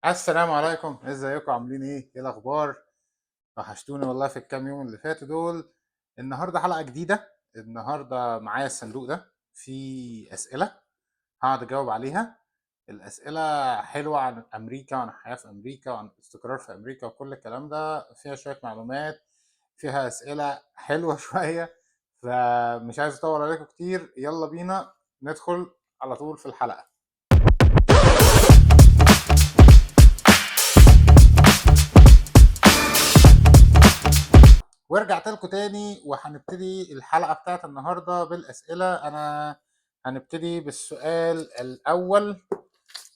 السلام عليكم، ازيكم؟ عاملين ايه؟ ايه الاخبار؟ وحشتوني والله في الكام يوم اللي فاتوا دول. النهارده حلقة جديده. النهارده معايا الصندوق ده فيه اسئلة هقعد اجاوب عليها. الاسئلة حلوة عن امريكا وعن الحياة في امريكا وعن الاستقرار في امريكا وكل الكلام ده، فيها شوية معلومات، فيها اسئلة حلوة شويه، فمش عايز اطول عليكم كتير. يلا بينا ندخل على طول في الحلقة. ورجعت لكم تاني، وهنبتدي الحلقة بتاعت النهاردة بالأسئلة. أنا هنبتدي بالسؤال الأول،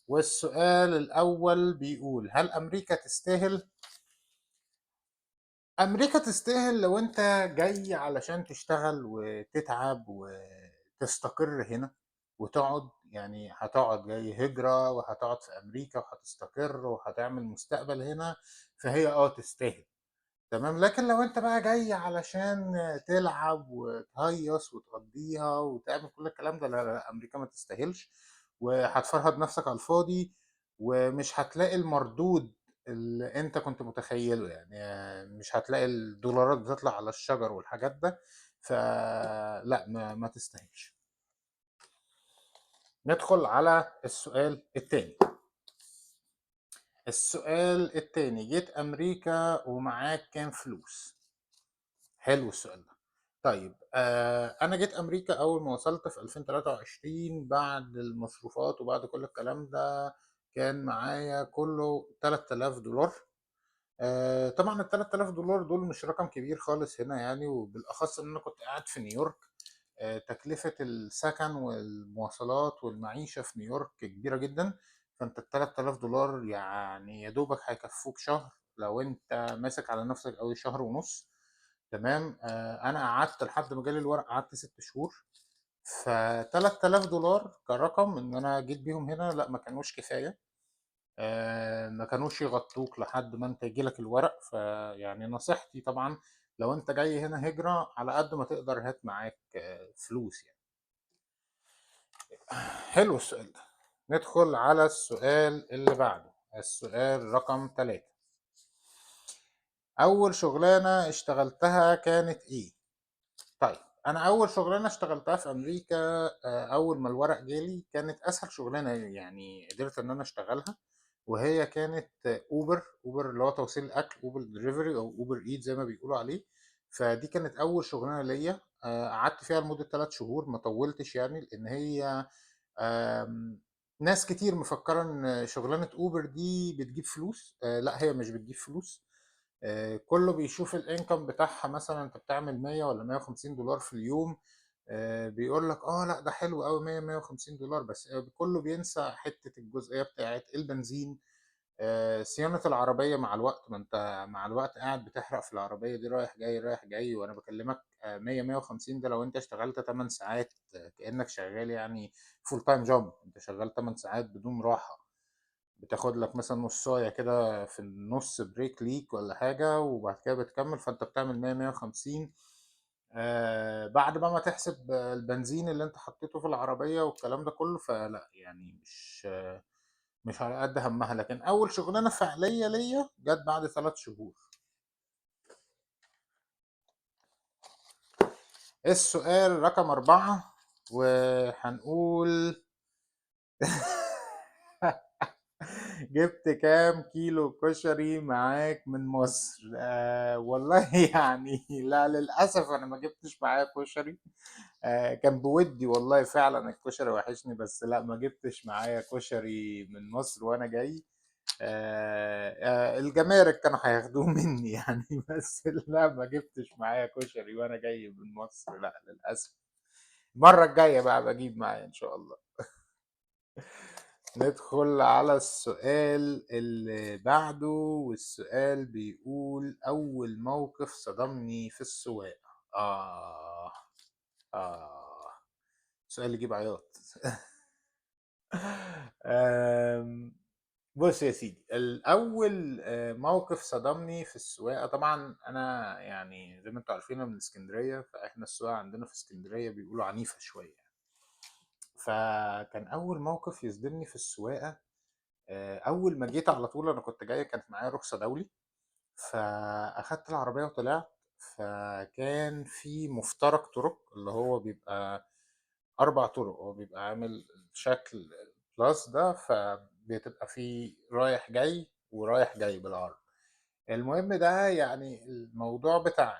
والسؤال الأول بيقول: هل أمريكا تستاهل؟ أمريكا تستاهل لو أنت جاي علشان تشتغل وتتعب وتستقر هنا وتقعد، يعني هتقعد جاي هجرة وهتقعد في أمريكا وهتستقر وهتعمل مستقبل هنا، فهي تستاهل، تمام. لكن لو انت بقى جاي علشان تلعب وتهيص وتقضيها وتعمل كل الكلام ده، لا لا، امريكا ما تستاهلش، وهتفرهد نفسك على الفاضي ومش هتلاقي المردود اللي انت كنت متخيله، يعني مش هتلاقي الدولارات بتطلع على الشجر والحاجات ده، فلا ما تستاهلش. ندخل على السؤال التاني. السؤال التاني: جيت امريكا ومعاك كام فلوس؟ حلو السؤال ده. طيب، انا جيت امريكا اول ما وصلت في 2023 بعد المصروفات وبعد كل الكلام ده كان معايا كله 3000 دولار. طبعا ال 3000 دولار دول مش رقم كبير خالص هنا يعني، وبالاخص ان انا كنت قاعد في نيويورك. تكلفة السكن والمواصلات والمعيشة في نيويورك كبيرة جدا، فانت ال 3000 دولار يعني يا دوبك هيكفوك شهر لو انت ماسك على نفسك قوي، شهر ونص، تمام. انا قعدت لحد ما جالي الورق، قعدت 6 شهور. ف 3000 دولار كرقم ان انا جيت بيهم هنا لا، ما كانوش كفاية، ما كانوش يغطوك لحد ما انت يجيلك الورق. فيعني نصيحتي طبعا لو انت جاي هنا هجرة على قد ما تقدر هات معاك فلوس يعني. حلو السؤال ده. ندخل على السؤال اللي بعده، السؤال رقم 3. أول شغلانة اشتغلتها كانت إيه؟ أنا أول شغلانة اشتغلتها في أمريكا، أول ما الورق جالي كانت أسهل شغلانة يعني قدرت إن أنا أشتغلها، وهي كانت أوبر. أوبر اللي هو توصيل الأكل، أوبر دليفري أو أوبر إيت زي ما بيقولوا عليه. فدي كانت أول شغلانة ليا، قعدت فيها لمدة 3 شهور، ما طولتش يعني، لأن هي ناس كتير مفكرة إن شغلانة أوبر دي بتجيب فلوس. لا، هي مش بتجيب فلوس. كله بيشوف الانكم بتاعها، مثلا انت بتعمل 100 ولا 150 دولار في اليوم، بيقول لك لا ده حلو قوي 100 150 دولار، بس كله بينسى حتة الجزئية بتاعت البنزين، صيانة العربية مع الوقت. ما انت مع الوقت قاعد بتحرق في العربية دي رايح جاي رايح جاي، وانا بكلمك، 100 150 ده لو انت اشتغلت 8 ساعات، كأنك شغال يعني full time job، انت شغال 8 ساعات بدون راحة، بتاخد لك مثلا نصاية كده في النص break ليك ولا حاجة، وبعد كده بتكمل. فانت بتعمل 100 150، بعد بقى ما تحسب البنزين اللي انت حطيته في العربية والكلام ده كله، فلا يعني مش على قد همها. لكن أول شغلانة فعلية ليا جت بعد 3 شهور. السؤال رقم 4، وهنقول جبت كام كيلو كشري معاك من مصر؟ والله لا، للأسف أنا ما جبتش معايا كشري. كان بودي والله فعلا الكشري وحشني، بس لا، ما جبتش معايا كشري من مصر وأنا جاي. الجمارك كانوا هياخدوه مني بس لا، ما جبتش معايا كشري وأنا جاي من مصر، لا للأسف. المرة الجاية بقى بجيب معايا إن شاء الله. ندخل على السؤال اللي بعده، والسؤال بيقول: أول موقف صدمني في السواقة. سؤال اللي يجيب عياط. بص يا سيدي، الأول، موقف صدمني في السواقة، طبعا أنا زي ما انتوا عارفين أنا من اسكندرية، فإحنا السواقة عندنا في اسكندرية بيقولوا عنيفة شوية. فكان أول موقف يصدمني في السواقة، أول ما جيت على طول أنا كنت جاي كانت معايا رخصة دولي، فأخدت العربية وطلعت، فكان في مفترق طرق اللي هو بيبقى 4 طرق، هو بيبقى عامل شكل plus ده، فبتبقى في رايح جاي ورايح جاي بالعرض. المهم ده يعني الموضوع بتاع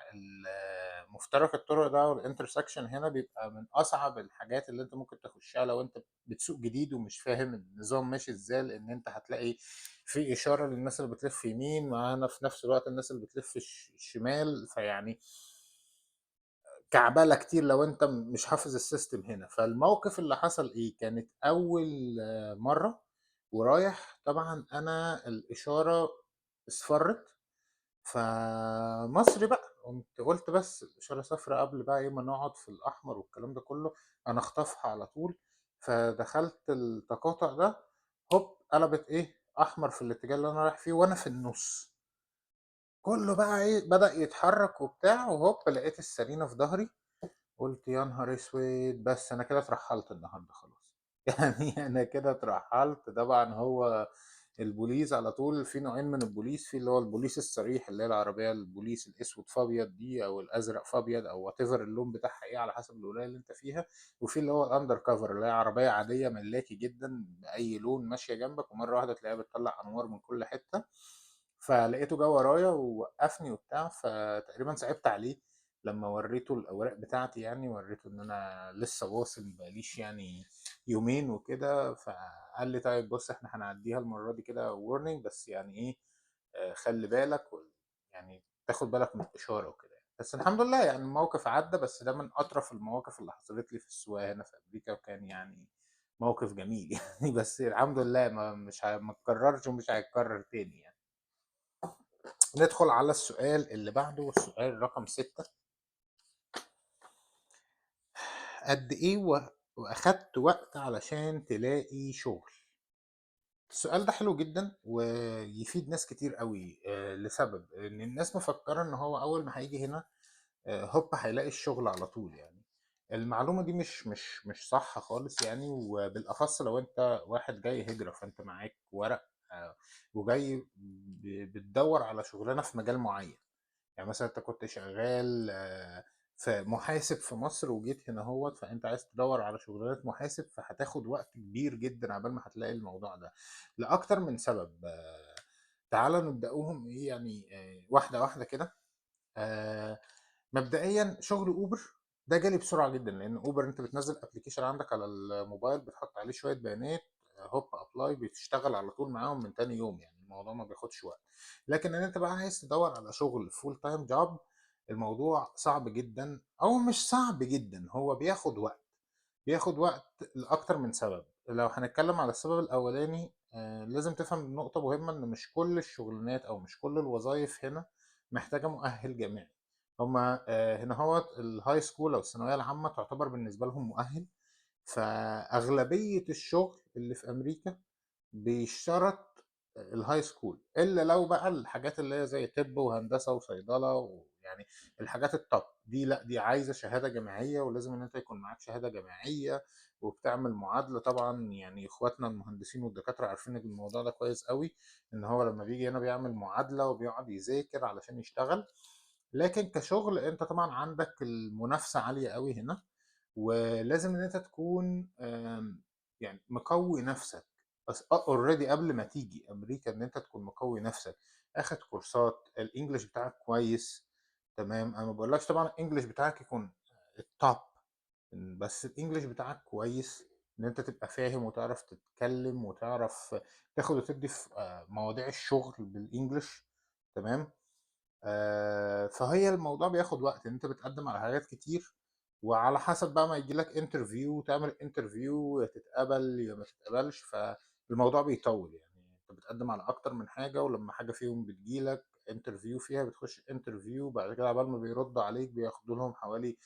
مفترق الطرق ده وال intersection هنا بيبقى من أصعب الحاجات اللي أنت ممكن تخشها لو أنت بتسوق جديد ومش فاهم النظام ماشي إزاي، لإن أنت هتلاقي في إشارة للناس اللي بتلف يمين، معانا في نفس الوقت الناس اللي بتلف شمال، فيعني كعبالة كتير لو أنت مش حافظ ال system هنا. فالموقف اللي حصل إيه، كانت أول مرة ورايح طبعًا أنا الإشارة اصفرت، فمصري بقى، قُمت قُلت بس الإشارة صفرا قبل بقى إيه ما نقعد في الأحمر والكلام ده كله، أنا أخطفها على طول، فدخلت التقاطع ده، هوب قلبت إيه، أحمر في الاتجاه اللي أنا رايح فيه وأنا في النُص. كله بقى إيه، بدأ يتحرك وبتاع، وهوب لقيت السرينة في ضهري، قُلت يا نهار أسود! بس أنا كده اترحّلت النهارده خلاص. يعني أنا كده اترحّلت. طبعًا هو البوليس على طول في نوعين من البوليس، في اللي هو البوليس الصريح اللي هي العربية البوليس الأسود في أبيض دي أو الأزرق في أبيض أو whatever اللون بتاعها إيه على حسب الولاية اللي أنت فيها، وفي اللي هو ال undercover اللي هي عربية عادية ملاكي جدًا بأي لون ماشية جنبك ومرّة واحدة تلاقيها بتطلّع أنوار من كل حتة. فلقيته جه ورايا ووقّفني وبتاع، فتقريبًا صعبت عليه لمّا ورّيته الأوراق بتاعتي يعني، ورّيته إن أنا لسه واصل ما بقاليش يعني يومين وكده، فقال لي: "طيب بُص إحنا هنعدّيها المرّة دي كده warning بس يعني إيه، خلّي بالك يعني تاخد بالك من الإشارة وكده يعني." بس الحمد لله يعني الموقف عدّى، بس ده من أطرف المواقف اللي حصلت لي في السواقة هنا في أمريكا، وكان يعني موقف جميل يعني بس الحمد لله ما مش ه ما اتكررش ومش هيتكرر تاني يعني. ندخل على السؤال اللي بعده والسؤال رقم 6. قد إيه وأخدت وقت علشان تلاقي شغل؟ السؤال ده حلو جدًا ويفيد ناس كتير أوي، لسبب، إن الناس مفكرة إن هو أول ما هييجي هنا هوب هيلاقي الشغل على طول يعني. المعلومة دي مش صح خالص يعني، وبالأخص لو أنت واحد جاي هجرة، فأنت معاك ورق، وجاي بتدوّر على شغلانة في مجال معين. يعني مثلًا أنت كنت شغال في محاسب في مصر وجيت هنا أهوّة، فأنت عايز تدوّر على شغلانة محاسب، فهتاخد وقت كبير جدًا عقبال ما هتلاقي الموضوع ده، لأكتر من سبب. تعالَ نبدأهم إيه يعني واحدة، واحدة كده. آآ مبدئيًا شغل Uber ده جالي بسرعة جدًا، لإن Uber أنت بتنزّل application عندك على الموبايل بتحط عليه شوية بيانات، هوب apply بتشتغل على طول معاهم من تاني يوم، يعني الموضوع ما بياخدش وقت. لكن إن أنت بقى عايز تدوّر على شغل full time job الموضوع صعب جدًا، أو مش صعب جدًا، هو بياخد وقت، بياخد وقت لأكتر من سبب. لو هنتكلم على السبب الأولاني، لازم تفهم نقطة مهمة إن مش كل الشغلانات أو مش كل الوظايف هنا محتاجة مؤهل جامعي. هم هنا هوت ال high school أو الثانوية العامة تعتبر بالنسبة لهم مؤهل، فأغلبية الشغل اللي في أمريكا بيشترط ال high school، إلا لو بقى الحاجات اللي هي زي طب وهندسة وصيدلة ويعني الحاجات ال top دي لأ، دي عايزة شهادة جامعية ولازم إن أنت يكون معاك شهادة جامعية وبتعمل معادلة طبعًا. يعني إخواتنا المهندسين والدكاترة عارفين الموضوع ده كويس أوي، إن هو لما بييجي هنا بيعمل معادلة وبيقعد يذاكر علشان يشتغل. لكن كشغل أنت طبعًا عندك المنافسة عالية أوي هنا، ولازم إن أنت تكون يعني مقوي نفسك بس already قبل ما تيجي أمريكا، إن أنت تكون مقوي نفسك، آخد كورسات، ال English بتاعك كويس تمام. أنا ما باقولكش طبعًا ال English بتاعك يكون ال top، بس ال English بتاعك كويس، إن أنت تبقى فاهم وتعرف تتكلم وتعرف تاخد وتدي في مواضيع الشغل بال English تمام. فهي الموضوع بياخد وقت، إن أنت بتقدّم على حاجات كتير، وعلى حسب بقى ما ييجي لك interview وتعمل interview يا تتقبل يا ما تتقبلش، فالموضوع بيطوّل يعني. أنت بتقدّم على أكتر من حاجة، ولمّا حاجة فيهم بتيجي لك interview فيها بتخش interview بعد كده عقبال ما بيردّوا عليك بياخدوا لهم حوالي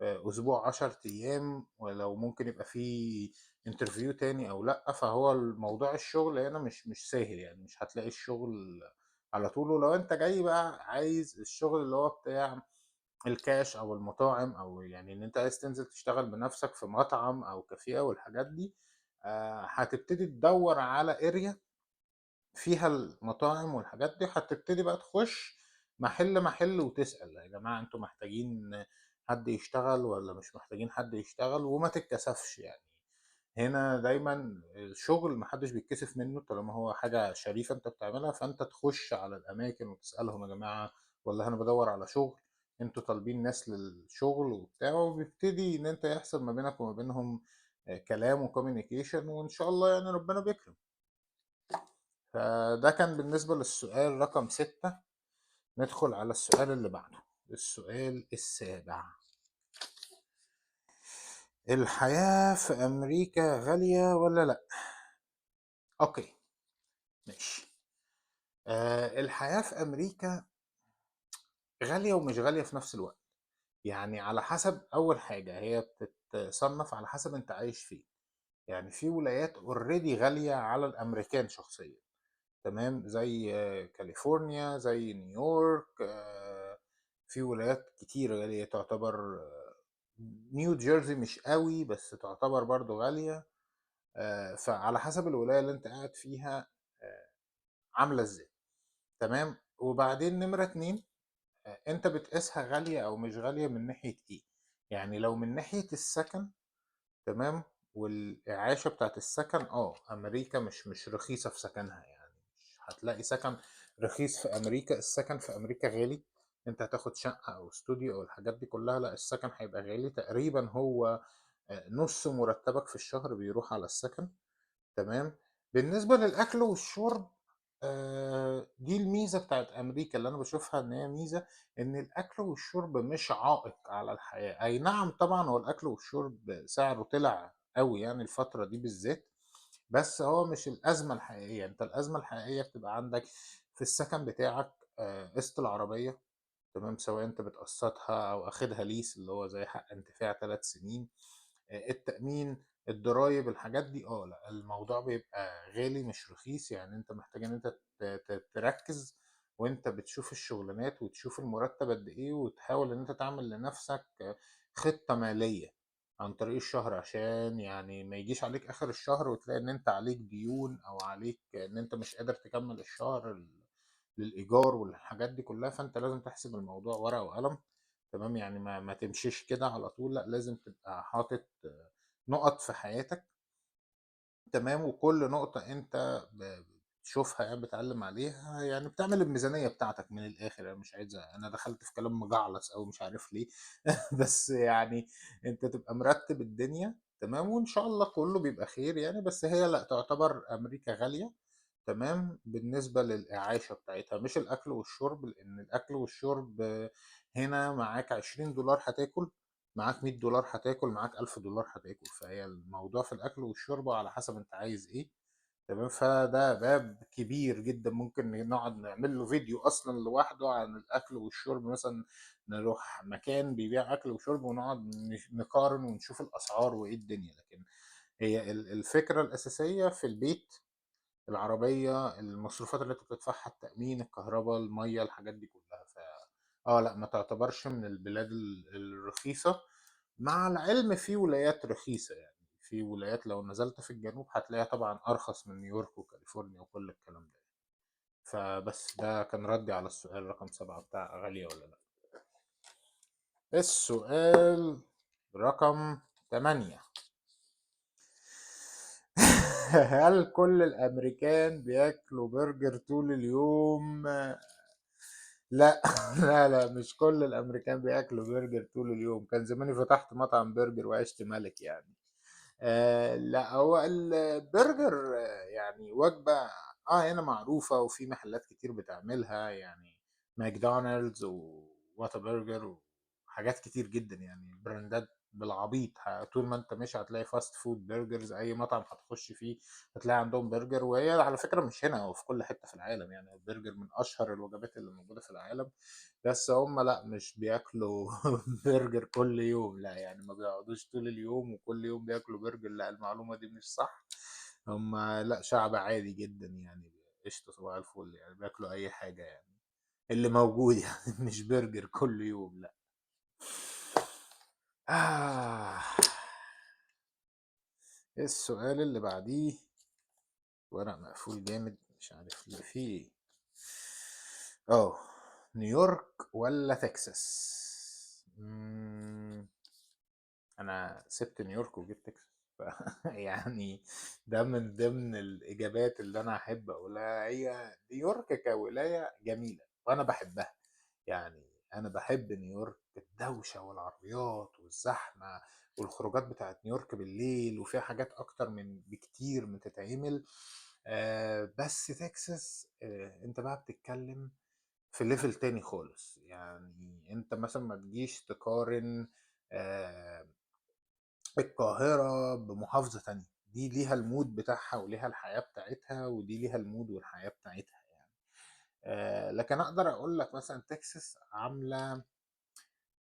أسبوع 10 أيام، ولو ممكن يبقى في interview تاني أو لأ، فهو الموضوع الشغل هنا مش سهل يعني، مش هتلاقي الشغل على طول. ولو أنت جاي بقى عايز الشغل اللي هو بتاع الكاش أو المطاعم أو يعني إن أنت عايز تنزل تشتغل بنفسك في مطعم أو كافيه أو الحاجات دي، هتبتدي تدوّر على area فيها المطاعم والحاجات دي، هتبتدي بقى تخش محل محل وتسأل يا جماعة انتوا محتاجين حد يشتغل ولا مش محتاجين حد يشتغل، وما تتكسفش يعني. هنا دايما الشغل محدش بيتكسف منه طالما هو حاجة شريفة انت بتعملها، فانت تخش على الأماكن وتسألهم يا جماعة والله أنا بدور على شغل، انتوا طالبين ناس للشغل وبتاع، وبيبتدي ان انت يحصل ما بينك وما بينهم كلام و communication، وان شاء الله يعني ربنا بيكرم. فده كان بالنسبة للسؤال رقم 6. ندخل على السؤال اللي بعده، السؤال السابع. الحياة في أمريكا غالية ولا لأ؟ okay ماشي. الحياة في أمريكا غالية ومش غالية في نفس الوقت، يعني على حسب. أول حاجة هي بتتصنف على حسب أنت عايش فين، يعني في ولايات already غالية على الأمريكان شخصيا، تمام، زي كاليفورنيا، زي نيويورك، في ولايات كتير غالية تعتبر، نيو جيرسي مش قوي بس تعتبر برضو غالية. فعلى حسب الولاية اللي انت قاعد فيها عاملة ازاي، تمام. وبعدين نمرة 2، انت بتقيسها غالية او مش غالية من ناحية ايه؟ يعني لو من ناحية السكن، تمام، والإعاشة بتاعت السكن، أمريكا مش رخيصة في سكنها، يعني مش هتلاقي سكن رخيص في أمريكا. السكن في أمريكا غالي، انت هتاخد شقة أو استوديو أو الحاجات دي كلها، لا السكن هيبقى غالي تقريبا، هو نص مرتبك في الشهر بيروح على السكن، تمام. بالنسبة للأكل والشرب، دي الميزة بتاعت أمريكا اللي أنا بشوفها إن هي ميزة، إن الأكل والشرب مش عائق على الحياة. أي نعم طبعا هو الأكل والشرب سعره طلع قوي يعني الفترة دي بالذات، بس هو مش الأزمة الحقيقية. أنت الأزمة الحقيقية بتبقى عندك في السكن بتاعك، قسط العربية، تمام، سواء أنت بتقسطها أو أخدها lease اللي هو زي حق انتفاع 3 سنين، التأمين، الضرايب، الحاجات دي. لا الموضوع بيبقى غالي مش رخيص، يعني انت محتاج ان انت تركز وانت بتشوف الشغلانات وتشوف المرتب قد ايه، وتحاول ان انت تعمل لنفسك خطة مالية عن طريق الشهر، عشان يعني ما يجيش عليك اخر الشهر وتلاقي ان انت عليك ديون او عليك ان انت مش قادر تكمل الشهر للايجار والحاجات دي كلها. فانت لازم تحسب الموضوع ورقة وقلم، تمام، يعني ما تمشيش كده على طول، لا لازم تبقى حاطط نقط في حياتك، تمام، وكل نقطة انت بتشوفها يعني بتعلم عليها، يعني بتعمل الميزانية بتاعتك من الآخر. يعني مش عايز، أنا دخلت في كلام مجعلص أو مش عارف ليه بس يعني انت تبقى مرتب الدنيا، تمام، وإن شاء الله كله بيبقى خير يعني. بس هي لا تعتبر أمريكا غالية، تمام، بالنسبة للإعاشة بتاعتها، مش الأكل والشرب، لأن الأكل والشرب هنا معاك $20 هتاكل، معاك $100 هتاكل، معاك $1000 هتاكل، فهي الموضوع في الأكل والشرب على حسب أنت عايز إيه، تمام. فده باب كبير جدا ممكن نقعد نعمل له فيديو أصلا لوحده عن الأكل والشرب، مثلا نروح مكان بيبيع أكل وشرب ونقعد نقارن ونشوف الأسعار وإيه الدنيا. لكن هي الفكرة الأساسية في البيت، العربية، المصروفات اللي انت بتدفعها، التأمين، الكهرباء، المية، الحاجات دي كلها. ف لا ما تعتبرش من البلاد الرخيصة، مع العلم في ولايات رخيصة، يعني في ولايات لو نزلت في الجنوب هتلاقيها طبعا أرخص من نيويورك وكاليفورنيا وكل الكلام ده. فبس ده كان ردي على السؤال رقم 7 بتاع غالية ولا لا. السؤال رقم 8، هل كل الأمريكان بياكلوا برجر طول اليوم؟ لا لا لا، مش كل الأمريكان بياكلوا برجر طول اليوم، كان زماني فتحت مطعم برجر وعشت ملك يعني. لا هو البرجر يعني وجبة هنا معروفة وفي محلات كتير بتعملها، يعني ماكدونالدز وواتا برجر وحاجات كتير جدا، يعني براندات بالعبيط. طول ما انت ماشي هتلاقي fast food burgers، اي مطعم هتخش فيه هتلاقي عندهم برجر. وهي على فكرة مش هنا، وفي كل حتة في العالم، يعني البرجر من اشهر الوجبات اللي موجودة في العالم. بس هم لا مش بياكلوا برجر كل يوم، لا يعني ما بيقعدوش طول اليوم وكل يوم بياكلوا برجر، لا المعلومة دي مش صح. هم لا شعب عادي جدا يعني، قشطة صباح الفل، يعني بياكلوا اي حاجة يعني اللي موجود يعني مش برجر كل يوم لا. السؤال اللي بعديه، ورق مقفول جامد مش عارف ليه في ايه. اه، نيويورك ولا تكساس؟ مم، انا سبت نيويورك وجيت تكساس يعني ده من ضمن الاجابات اللي انا احب اقولها. هي نيويورك كولايه جميلة وانا بحبها، يعني انا بحب نيويورك، الدوشة والعربيات والزحمه والخروجات بتاعت نيويورك بالليل، وفيها حاجات اكتر من بكتير بتتعمل. بس تكساس، انت بقى بتتكلم في level تاني خالص. يعني انت مثلا ما تجيش تقارن آه القاهرة بمحافظة تانية، دي ليها ال mood بتاعها وليها الحياة بتاعتها، ودي ليها ال mood والحياة بتاعتها يعني. لكن اقدر اقول لك مثلا تكساس عاملة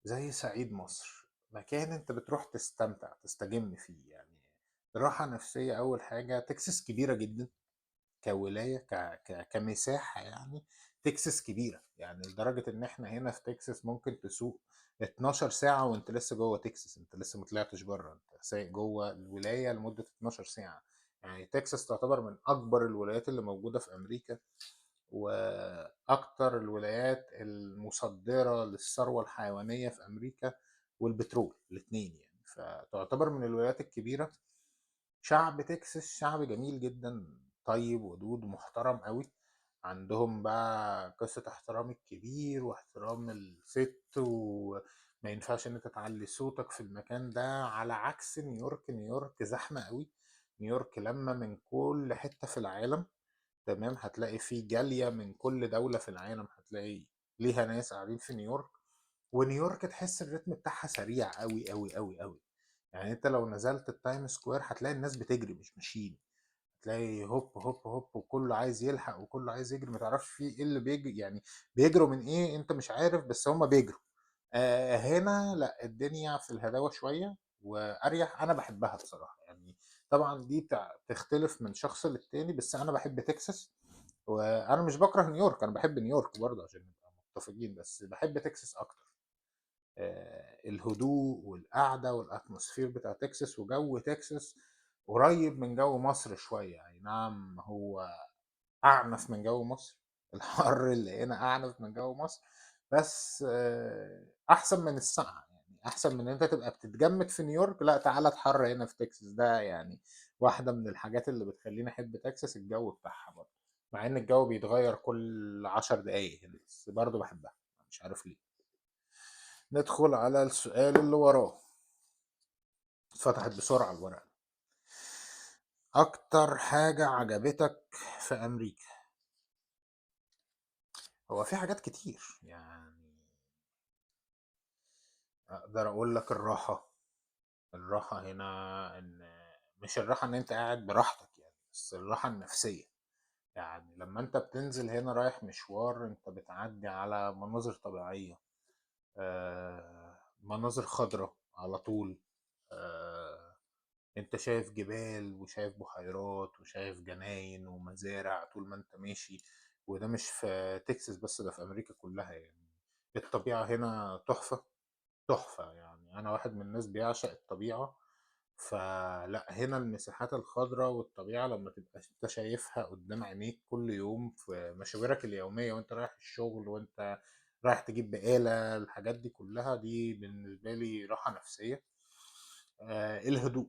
زي صعيد مصر، مكان انت بتروح تستمتع تستجم فيه يعني، راحة نفسية. اول حاجة تكساس كبيرة جدا كولاية، كمساحة يعني. تكساس كبيرة يعني لدرجة إن إحنا هنا في تكساس ممكن تسوق 12 ساعة وأنت لسه جوه تكساس، أنت لسه ما طلعتش بره، أنت سايق جوه الولاية لمدة 12 ساعة. يعني تكساس تعتبر من أكبر الولايات اللي موجودة في أمريكا، وأكتر الولايات المصدرة للثروة الحيوانية في أمريكا والبترول الاتنين يعني، فتعتبر من الولايات الكبيرة. شعب تكساس شعب جميل جدا، طيب ودود ومحترم قوي. عندهم بقى قصة احترام الكبير واحترام الست، وما ينفعش ان انت تعلي صوتك في المكان ده، على عكس نيويورك. نيويورك زحمة قوي، نيويورك لما من كل حتة في العالم، تمام، هتلاقي في جالية من كل دولة في العالم، هتلاقي ليها ناس قاعدين في نيويورك. ونيويورك تحس الريتم بتاعها سريع قوي قوي قوي قوي. يعني انت لو نزلت التايم سكوير هتلاقي الناس بتجري مش ماشيين، تلاقي هوب هوب هوب، وكله عايز يلحق وكله عايز يجري، ما تعرفش في ايه اللي بيجري يعني، بيجروا من ايه انت مش عارف، بس هما بيجروا. هنا لا، الدنيا في الهداوة شوية واريح، انا بحبها بصراحة يعني. طبعا دي تختلف من شخص للتاني، بس انا بحب تكساس. وانا مش بكره نيويورك، انا بحب نيويورك برضه عشان نبقى متفقين، بس بحب تكساس اكتر. الهدوء والقعده وال atmosphere بتاع تكساس وجو تكساس قريب من جو مصر شويه يعني. نعم هو اعنف من جو مصر الحر اللي هنا اعنف من جو مصر، بس احسن من السقعه يعني، احسن من ان انت تبقى بتتجمد في نيويورك، لا تعالى اتحر هنا في تكساس. ده يعني واحدة من الحاجات اللي بتخليني احب تكساس، الجو بتاعها برضه، مع ان الجو بيتغير كل 10 دقايق هنا، بس برضه بحبها مش عارف ليه. ندخل على السؤال اللي وراه. اتفتحت بسرعة الورقة. أكتر حاجة عجبتك في أمريكا؟ هو في حاجات كتير يعني، أقدر أقول لك الراحة. الراحة هنا إن مش الراحة إن أنت قاعد براحتك يعني، بس الراحة النفسية. يعني لما أنت بتنزل هنا رايح مشوار، أنت بتعدي على مناظر طبيعية، مناظر خضراء على طول، آه، انت شايف جبال وشايف بحيرات وشايف جناين ومزارع طول ما انت ماشي. وده مش في تكساس بس، ده في امريكا كلها يعني. الطبيعة هنا تحفة، تحفة يعني. انا واحد من الناس بيعشق الطبيعة، فلا هنا المساحات الخضراء والطبيعة لما تبقى انت شايفها قدام عينيك كل يوم في مشاويرك اليومية، وانت رايح الشغل وانت رايح تجيب بقالة، الحاجات دي كلها دي بالنسبة لي راحة نفسية. الهدوء،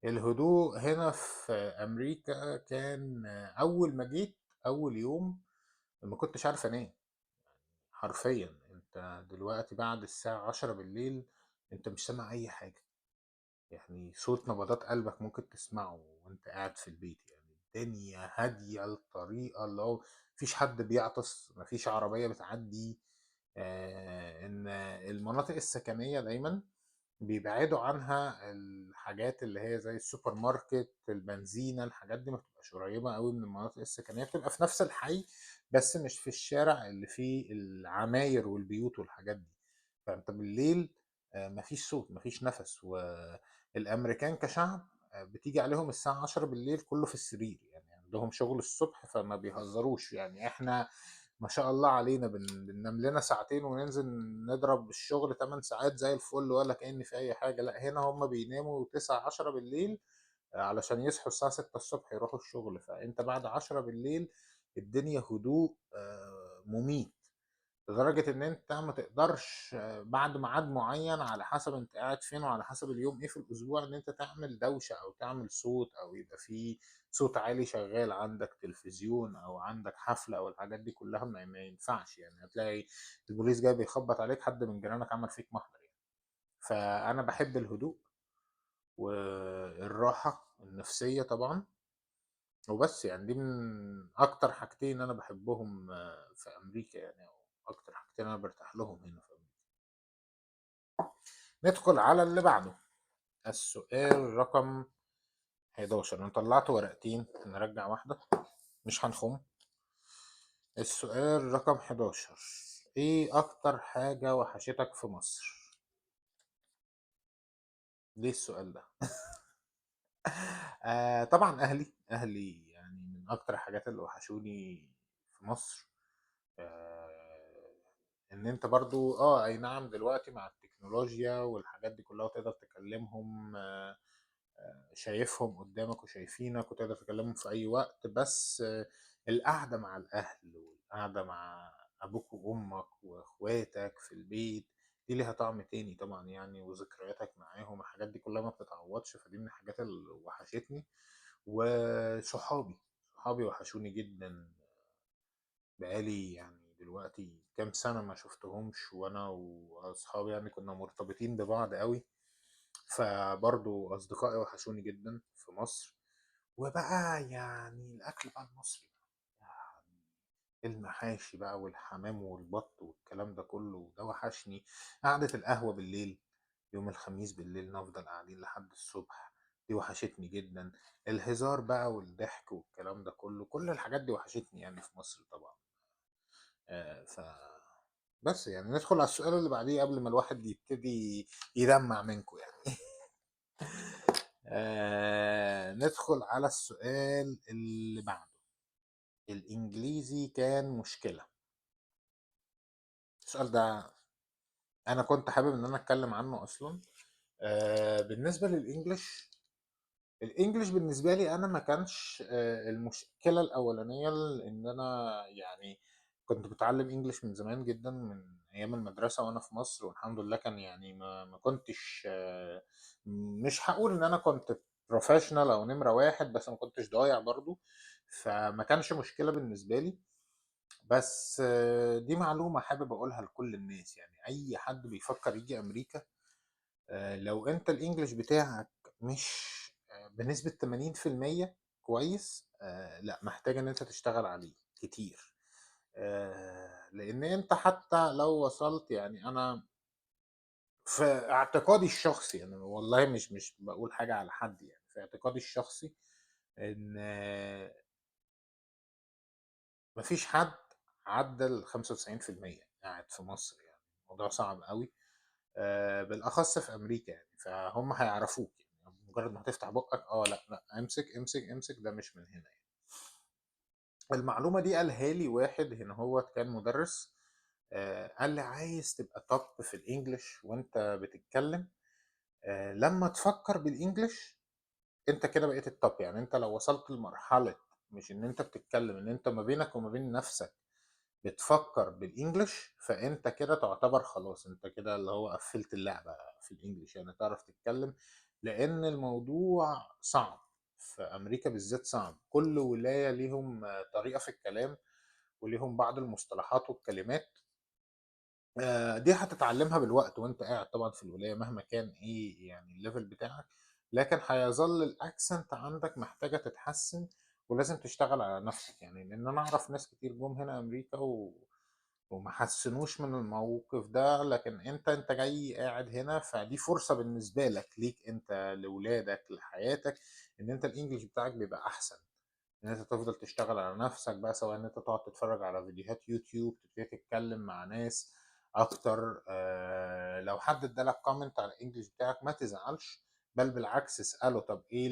الهدوء هنا في أمريكا كان أول ما جيت أول يوم ما كنتش عارف أنام حرفيا. أنت دلوقتي بعد الساعة 10 بالليل أنت مش سامع أي حاجة، يعني صوت نبضات قلبك ممكن تسمعه وأنت قاعد في البيت. يعني الدنيا هادية الطريقة اللي هو مفيش حد بيعطس، مفيش عربية بتعدي. إن المناطق السكنية دايما بيبعدوا عنها الحاجات اللي هي زي السوبر ماركت، البنزينة، الحاجات دي ما بتبقاش قريبة قوي من المناطق السكنية، بتبقى في نفس الحي بس مش في الشارع اللي فيه العماير والبيوت والحاجات دي. فانت بالليل مفيش صوت، مفيش نفس. والامريكان كشعب بتيجي عليهم الساعة 10 بالليل كله في السرير، يعني عندهم شغل الصبح فما بيهزروش. يعني احنا ما شاء الله علينا بننام لنا ساعتين وننزل نضرب الشغل 8 ساعات زي الفل ولا كأن في أي حاجة. لا هنا هم بيناموا 9 10 بالليل علشان يصحوا الساعة 6 الصبح يروحوا الشغل. فأنت بعد 10 بالليل الدنيا هدوء مميت، لدرجة إن أنت ما تقدرش بعد ميعاد معين، على حسب أنت قاعد فين وعلى حسب اليوم إيه في الأسبوع، إن أنت تعمل دوشة أو تعمل صوت أو يبقى في صوت عالي شغال عندك تلفزيون أو عندك حفلة أو الحاجات دي كلها، ما ينفعش يعني. هتلاقي البوليس جاي بيخبط عليك، حد من جيرانك عمل فيك محضر يعني. فأنا بحب الهدوء والراحة النفسية طبعا وبس يعني. دي من أكتر حاجتين أنا بحبهم في أمريكا يعني، أو أكتر حاجتين أنا برتاح لهم هنا في أمريكا. ندخل على اللي بعده، السؤال رقم 11. أنا طلعت ورقتين، نرجع واحدة مش هنخم. السؤال رقم 11، إيه أكتر حاجة وحشتك في مصر؟ ليه السؤال ده؟ طبعا أهلي يعني من أكتر الحاجات اللي وحشوني في مصر. إن أنت برضو أي نعم دلوقتي مع التكنولوجيا والحاجات دي كلها وتقدر تكلمهم، شايفهم قدامك وشايفينك وتقدر تكلمهم في أي وقت، بس القعدة مع الأهل والقعدة مع أبوك وأمك وإخواتك في البيت دي ليها طعم تاني طبعا يعني، وذكرياتك معاهم الحاجات دي كلها ما بتتعوضش. فدي من الحاجات اللي وحشتني. وصحابي، صحابي وحشوني جدا، بقالي يعني دلوقتي كام سنة ما شفتهمش، وأنا وأصحابي يعني كنا مرتبطين ببعض قوي، فبرضو أصدقائي وحشوني جدا في مصر. وبقى يعني الأكل بقى المصري، يعني المحاشي بقى والحمام والبط والكلام ده كله، ده وحشني. قعدة القهوة بالليل يوم الخميس بالليل نفضل قاعدين لحد الصبح، دي وحشتني جدا. الهزار بقى والضحك والكلام ده كله، كل الحاجات دي وحشتني يعني في مصر طبعا. بس يعني ندخل على السؤال اللي بعديه قبل ما الواحد يبتدي يدمع منكم يعني. ندخل على السؤال اللي بعده. الإنجليزي كان مشكلة. السؤال ده أنا كنت حابب إن أنا أتكلم عنه أصلا. بالنسبة لل English، ال English بالنسبة لي أنا ما كانش المشكلة الأولانية، إن أنا يعني كنت بتعلم English من زمان جدا، من أيام المدرسة وأنا في مصر، والحمد لله كان يعني ما كنتش، مش هقول إن أنا كنت professional أو نمرة واحد، بس ما كنتش ضايع برضو، فما كانش مشكلة بالنسبة لي. بس دي معلومة حابب أقولها لكل الناس، يعني أي حد بيفكر يجي أمريكا، لو أنت ال English بتاعك مش بنسبة تمانين في المية كويس، لا محتاج إن أنت تشتغل عليه كتير. لأن أنت حتى لو وصلت، يعني أنا في اعتقادي الشخصي، أنا والله مش بقول حاجة على حد، يعني في اعتقادي الشخصي إن مفيش حد عدى ال خمسة وتسعين في المية قاعد في مصر، يعني الموضوع صعب قوي، بالأخص في أمريكا يعني. فهم هيعرفوك يعني مجرد ما هتفتح بقك، لا، لا، امسك، امسك، امسك، ده مش من هنا يعني. المعلومة دي قالها لي واحد هنا، هو كان مدرس، قال لي عايز تبقى top في ال English وانت بتتكلم، لما تفكر بال English انت كده بقيت ال top. يعني انت لو وصلت لمرحلة مش ان انت بتتكلم، ان انت ما بينك وما بين نفسك بتفكر بال English، فانت كده تعتبر خلاص، انت كده اللي هو قفلت اللعبة في ال English، يعني تعرف تتكلم. لان الموضوع صعب في امريكا بالذات، صعب. كل ولاية ليهم طريقة في الكلام، وليهم بعض المصطلحات والكلمات، دي هتتعلمها بالوقت وانت قاعد طبعا في الولاية مهما كان ايه يعني ال level بتاعك، لكن هيظل ال accent عندك محتاجة تتحسن، ولازم تشتغل على نفسك يعني. لان انا اعرف ناس كتير جم هنا امريكا وما حسنوش من الموقف ده، لكن انت جاي قاعد هنا، فدي فرصة بالنسبة لك، ليك انت، لولادك، لحياتك، ان انت ال English بتاعك بيبقى احسن، ان انت تفضل تشتغل على نفسك بقى، سواء ان انت تقعد تتفرج على فيديوهات يوتيوب، تبتدي تتكلم مع ناس اكتر. لو حد ادالك comment على ال English بتاعك ما تزعلش، بل بالعكس اساله طب ايه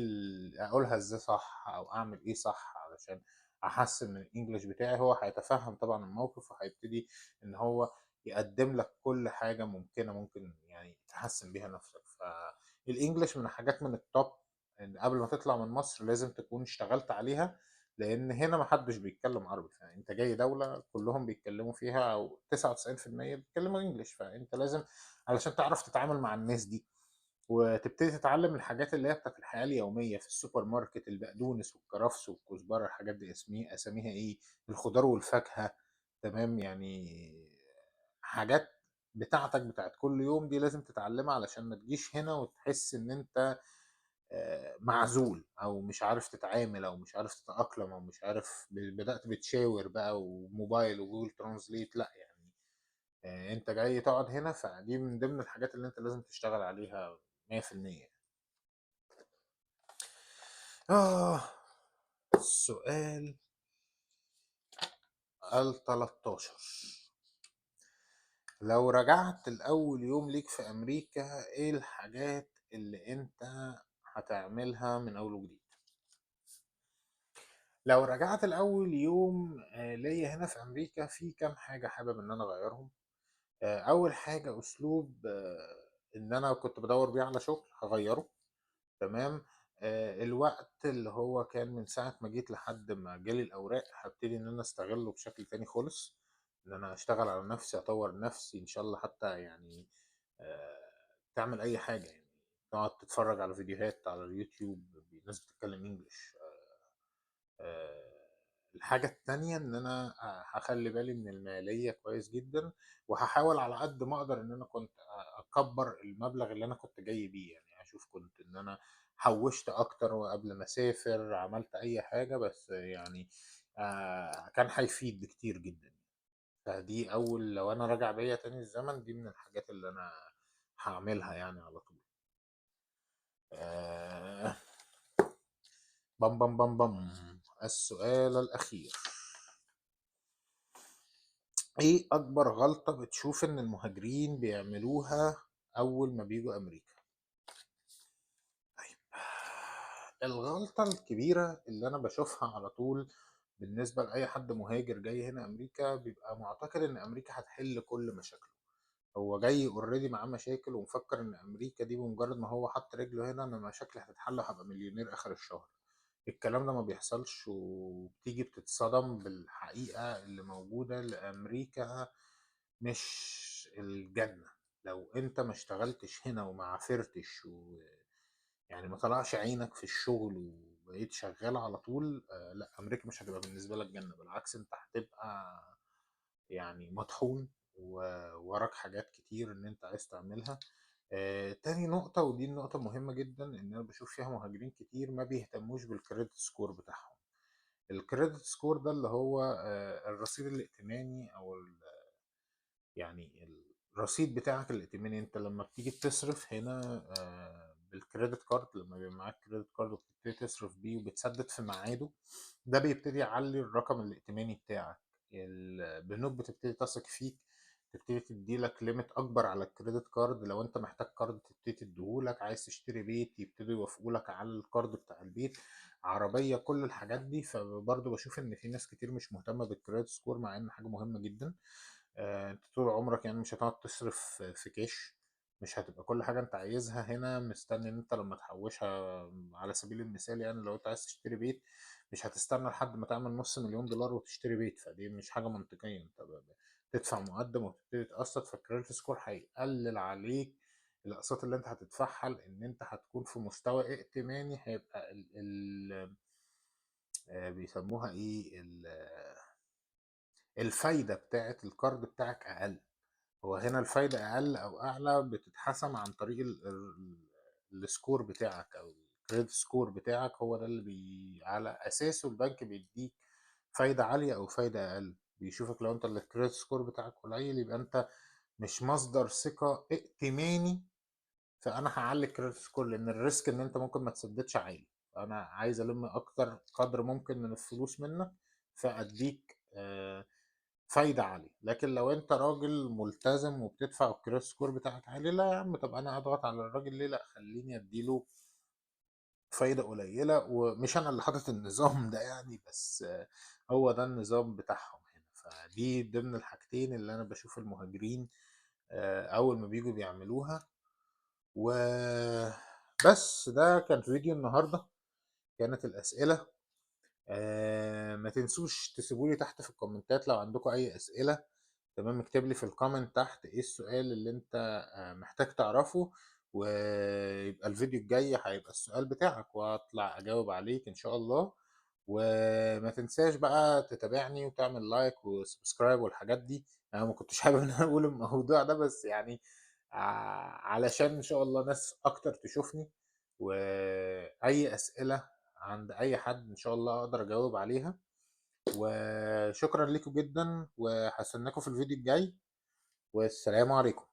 اقولها ازاي صح، او اعمل ايه صح علشان احسن من ال English بتاعي. هو هيتفهم طبعا الموقف، وهيبتدي ان هو يقدم لك كل حاجه ممكنه ممكن يعني تحسن بيها نفسك. فال English من الحاجات من ال top إن قبل ما تطلع من مصر لازم تكون اشتغلت عليها، لان هنا محدش بيتكلم عربي، فانت جاي دولة كلهم بيتكلموا فيها او 99% بيتكلموا English، فانت لازم علشان تعرف تتعامل مع الناس دي وتبتدي تتعلم الحاجات اللي هي بتاعت الحياة اليومية في السوبر ماركت، البقدونس والكرفس والكزبرة، الحاجات دي اساميها ايه، الخضار والفاكهة، تمام؟ يعني حاجات بتاعتك بتاعت كل يوم دي لازم تتعلمها علشان ما تجيش هنا وتحس ان انت معزول او مش عارف تتعامل او مش عارف تتأقلم او مش عارف بدأت بتشاور بقى وموبايل و Google Translate، لا يعني انت جاي تقعد هنا، فدي من ضمن الحاجات اللي انت لازم تشتغل عليها 100%. السؤال 13، لو رجعت لأول يوم ليك في أمريكا إيه الحاجات اللي أنت هتعملها من أول وجديد؟ لو رجعت لأول يوم ليا هنا في أمريكا، في كام حاجة حابب إن أنا أغيرهم. أول حاجة أسلوب إن أنا كنت بدور بيه على شغل هغيره، تمام. الوقت اللي هو كان من ساعة ما جيت لحد ما جالي الأوراق هبتدي إن أنا أستغله بشكل تاني خالص، إن أنا أشتغل على نفسي، أطور نفسي إن شاء الله، حتى يعني تعمل أي حاجة، يعني تقعد تتفرج على فيديوهات على اليوتيوب، ناس بتتكلم إنجليش. الحاجة التانية إن أنا هخلي بالي من المالية كويس جدا، وهحاول على قد ما أقدر إن أنا كنت أكبر المبلغ اللي أنا كنت جاي بيه، يعني أشوف كنت إن أنا حوشت أكتر وقبل ما أسافر عملت أي حاجة، بس يعني كان هيفيد بكتير جدا. فدي أول، لو أنا راجع بيا تاني الزمن، دي من الحاجات اللي أنا هعملها يعني على طول. بام بام بام بام. السؤال الأخير، إيه أكبر غلطة بتشوف إن المهاجرين بيعملوها أول ما بيجوا أمريكا؟ طيب، الغلطة الكبيرة اللي أنا بشوفها على طول بالنسبة لأي حد مهاجر جاي هنا أمريكا، بيبقى معتقد إن أمريكا هتحل كل مشاكله. هو جاي already معاه مشاكل ومفكر إن أمريكا دي بمجرد ما هو حط رجله هنا إن مشاكلي هتتحل وهبقى مليونير آخر الشهر. الكلام ده ما بيحصلش، وبتيجي بتتصدم بالحقيقة اللي موجودة. لأمريكا مش الجنة، لو انت ما اشتغلتش هنا وما عافرتش يعني ما طلعش عينك في الشغل وبقيت شغال على طول، لا امريكا مش هتبقى بالنسبة لك جنة، بالعكس انت هتبقى يعني مطحون ووراك حاجات كتير ان انت عايز تعملها. تاني نقطة، ودي النقطة مهمة جدا، ان انا بشوف فيها مهاجرين كتير ما بيهتموش بال credit score بتاعهم. ال credit score ده اللي هو الرصيد الائتماني، او يعني الرصيد بتاعك الائتماني. انت لما بتيجي تصرف هنا بال credit card، لما بيبقى معاك credit card وبتبتدي تصرف بيه وبتسدد في ميعاده، ده بيبتدي يعلي الرقم الائتماني بتاعك. البنوك بتبتدي تثق فيك، تبتدي تدي لك limit اكبر على ال credit card. لو انت محتاج card تبتدي تديهولك، عايز تشتري بيت يبتدوا يوافقولك على ال card بتاع البيت، عربية، كل الحاجات دي. فبرضه بشوف ان في ناس كتير مش مهتمة بال credit score، مع ان حاجة مهمة جدا. انت طول عمرك يعني مش هتقعد تصرف في كاش، مش هتبقى كل حاجة انت عايزها هنا مستني ان انت لما تحوشها. على سبيل المثال يعني لو انت عايز تشتري بيت مش هتستنى لحد ما تعمل $500,000 وتشتري بيت، فدي مش حاجة منطقية. انت تدفع مقدم وتبتدي تقسط، فال credit score هيقلل عليك الاقساط اللي انت هتدفعها، لان انت هتكون في مستوى ائتماني هيبقى ال ال بيسموها ايه، الفايدة بتاعت ال card بتاعك اقل. هو هنا الفايدة اقل او اعلى بتتحسم عن طريق ال score بتاعك او ال credit score بتاعك، هو ده اللي على اساسه البنك بيديك فايدة عالية او فايدة اقل. بيشوفك لو انت ال credit score بتاعك قليل يبقى انت مش مصدر ثقة ائتماني، فانا هعلي ال credit score لان ال risk ان انت ممكن ما تسددش عالي، فانا عايز الم اكتر قدر ممكن من الفلوس منك فاديك فايدة عالية. لكن لو انت راجل ملتزم وبتدفع ال credit score بتاعك عالي، لا يا عم، طب انا اضغط على الراجل ليه، لا خليني اديله فايدة قليلة. ومش انا اللي حاطط النظام ده يعني، بس هو ده النظام بتاعهم هنا. فدي ضمن الحاجتين اللي انا بشوف المهاجرين اول ما بيجوا بيعملوها. وبس بس ده كان فيديو النهارده، كانت الاسئلة. ما تنسوش تسيبوا لي تحت في الكومنتات لو عندكم اي اسئلة. تمام، اكتب لي في ال comment تحت ايه السؤال اللي انت محتاج تعرفه، ويبقى الفيديو الجاي هيبقى السؤال بتاعك واطلع اجاوب عليك ان شاء الله. وما تنساش بقى تتابعني وتعمل like و subscribe والحاجات دي. انا ما كنتش حابب ان انا اقول الموضوع ده، بس يعني علشان ان شاء الله ناس اكتر تشوفني، واي اسئلة عند اي حد ان شاء الله اقدر اجاوب عليها. وشكرا لكم جدا، وهستناكم في الفيديو الجاي، والسلام عليكم.